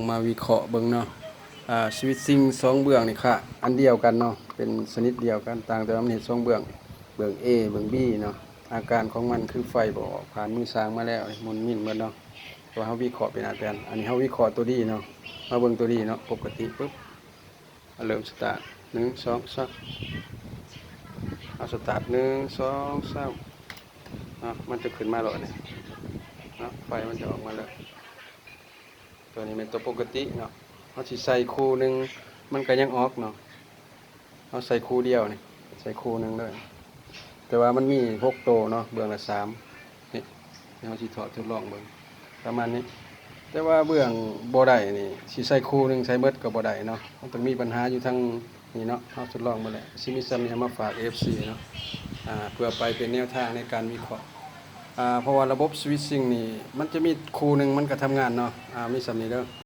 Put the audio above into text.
ມາວິເຄາະເບິ່ງເນາະ ອາ ສະວິດຊິງສອງເບື້ອງນີ້ຂະອັນດຽວກັນເນາະ ເປັນຊະນິດດຽວກັນ ຕ່າງແຕ່ວ່າມັນເຮັດສອງເບື້ອງ ເບື້ອງ A ເບື້ອງ B ເນາະ. ອາການຂອງມັນຄືໄຟບໍ່ອອກ ຜ່ານມືຊ່າງມາແລ້ວ ໝຸນມິ້ນໝົດເນາະ. ແຕ່ວ່າເຮົາວິເຄາະເປັນອາການ ອັນນີ້ເຮົາວິເຄາະຕົວ D ເນາະ ມາເບິ່ງຕົວ D ເນາະ ປົກກະຕິປຶບ ເລີ່ມສະຕາດ ໜຶ່ງ ສອງ ສາມ ເຮົາສະຕາດ ໜຶ່ງ ສອງ ສາມ ເນາະ ມັນຈະຂຶ້ນມາໂລດນີ້ເນາະ ໄຟມັນຈະອອກມາເລີຍ. ຕົວນີ້ແມ່ນຕົວປົກກະຕິເນາະ ເຮົາຊິໃສ່ຄູ່ໜຶ່ງ ມັນກະຍັງອອກເນາະ. ເຮົາໃສ່ຄູ່ດຽວນີ້ ໃສ່ຄູ່ໜຶ່ງເລີຍ ແຕ່ວ່າມັນມີຫົກໂຕເນາະ ເບື້ອງລະສາມ ນີ້ ເຮົາຊິຖອດທົດລອງເບິ່ງປະມານນີ້. ແຕ່ວ່າເບື້ອງບໍ່ໄດ້ນີ້ ຊິໃສ່ຄູ່ໜຶ່ງໃສ່ໝົດກໍບໍ່ໄດ້ເນາະ ມັນຕ້ອງມີບັນຫາຢູ່ທາງນີ້ເນາະ. ເຮົາທົດລອງເບິ່ງແຫຼະ ຊິມີສ່ຳນີ້ເອົາມາຝາກ ເອັຟຊີ ເນາະ ອາ ເພື່ອໄປເປັນແນວທາງໃນການວິເຄາະ ອາ ເພາະວ່າລະບົບສະວິດຊິງນີ້ ມັນຈະມີຄູ່ໜຶ່ງມັນກໍທຳງານເນາະ. ອາ ມີສ່ຳນີ້ເດີ